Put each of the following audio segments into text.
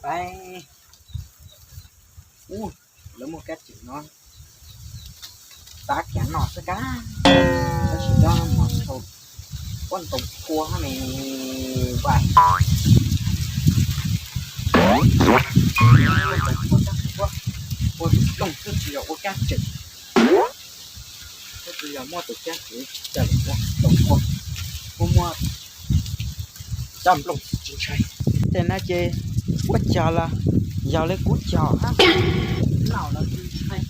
Ub, lawv muaj kab tsem no, xav khiav noj xwb kab, tab sis cov mos thau ua ntoo phua ne, ua ntoo phua tab sis ua tus plooj xwb tsis yog ua kab tsem. Tab sis yog muaj tus kab tsem coj los ua ntoo phua, kuj muaj cov nplooj tsis ntshai. Tej no ces ua cog los yog li kuv cog, noj los tsis ntshai.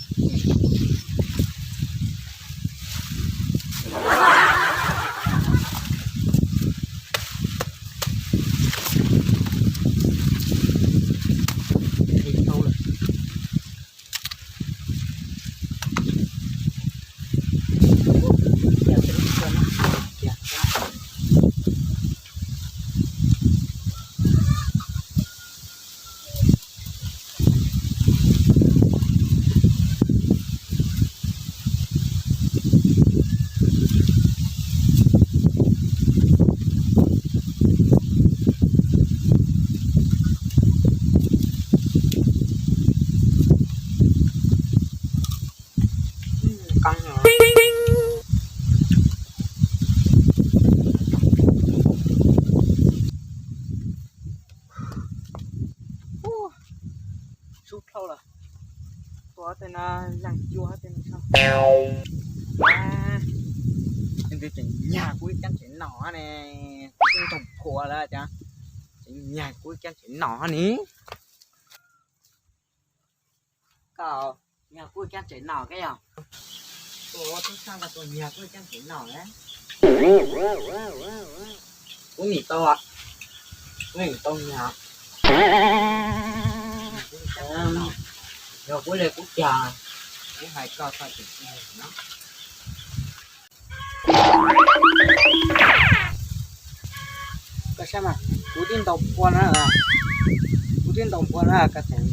Sub dhau lawm, tua tej no leej cua tej no. Leej twg tseem nyag kuv ib kab tsem noj ne, kuv twb ntoo phua lawm cas tseem nyag kuv ib kab tsem noj ne. Koj nyag kuv ib kab tsem noj koj yog? Ua tub sab koj tuaj nyag kuv ib kab tsem noj na. Kuv nim tau, kuv nim tau nyag. Yog kuv li kuv cog, kuv hais koj txhob tseem no. Koj saib mas, kuv twb ntoo phua na, kuv twb ntoo phua na, koj tseem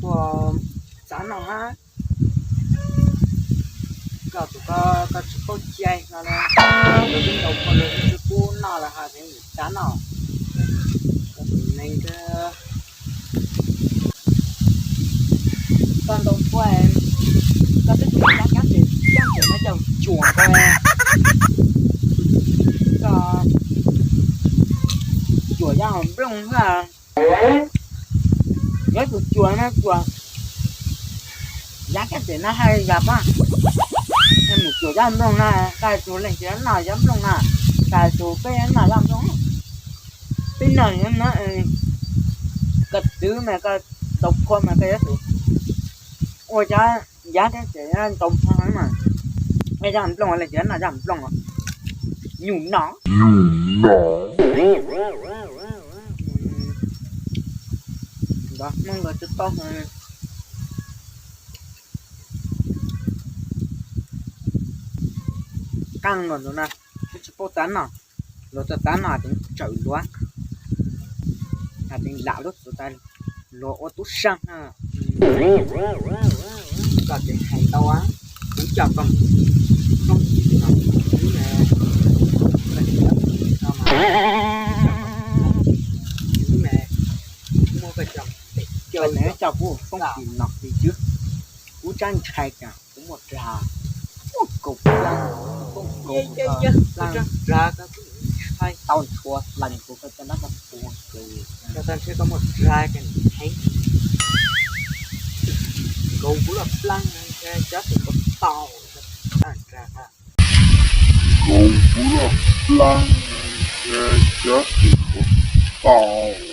tuaj xav noj hab. Koj tus ko koj tsis paub cai no na, kuv twb ntoo phua los tsis pub noj los ho tseem xav noj. Koj tus neeg ko, koj ntoo phua, koj twb tsis cab cab ces cab ces no coj cuam ko, koj cuam yaj hauv nplooj na. Yog tus cuam no cuam, yav kab ces no haj yam pab, mus cuam yaj nplooj na, koj tus leej twg noj yaj nplooj na, koj tus peb noj yaj nplooj, peb noj, koj twv mas koj ntoo phua mas koj yuav tsum ua cov yav kab ces ntoo phua mas, yaj nplooj leej twg noj yaj nplooj, nyuj no. Ntawd Hmoob nkawd twb paub, qeej los ntawd na, twb tsis paub xav noj, luag txawm xav noj tseem tsawm luag, tseem lam lub txuv tas luag ua tub sab na. Koj tseem hais tau, kuv coj koj mus, koj mus no, kuv na, koj tseem no mas, kuv na, muab koj coj mus pem, koj tseem coj kuv ua foob tim nom tim tswv, kuv txhob ntshai cas. Kuv muaj dag, muaj kaus plab, muaj kaus plab, tau ntshua lees kuv koj coj nab koj puag kws, koj txhob ntshai koj muaj dag koj heev. Nkaus kuv lub plab, cov tim kuv tau, dag, nkaus kuv lub plab, cov tim kuv tau.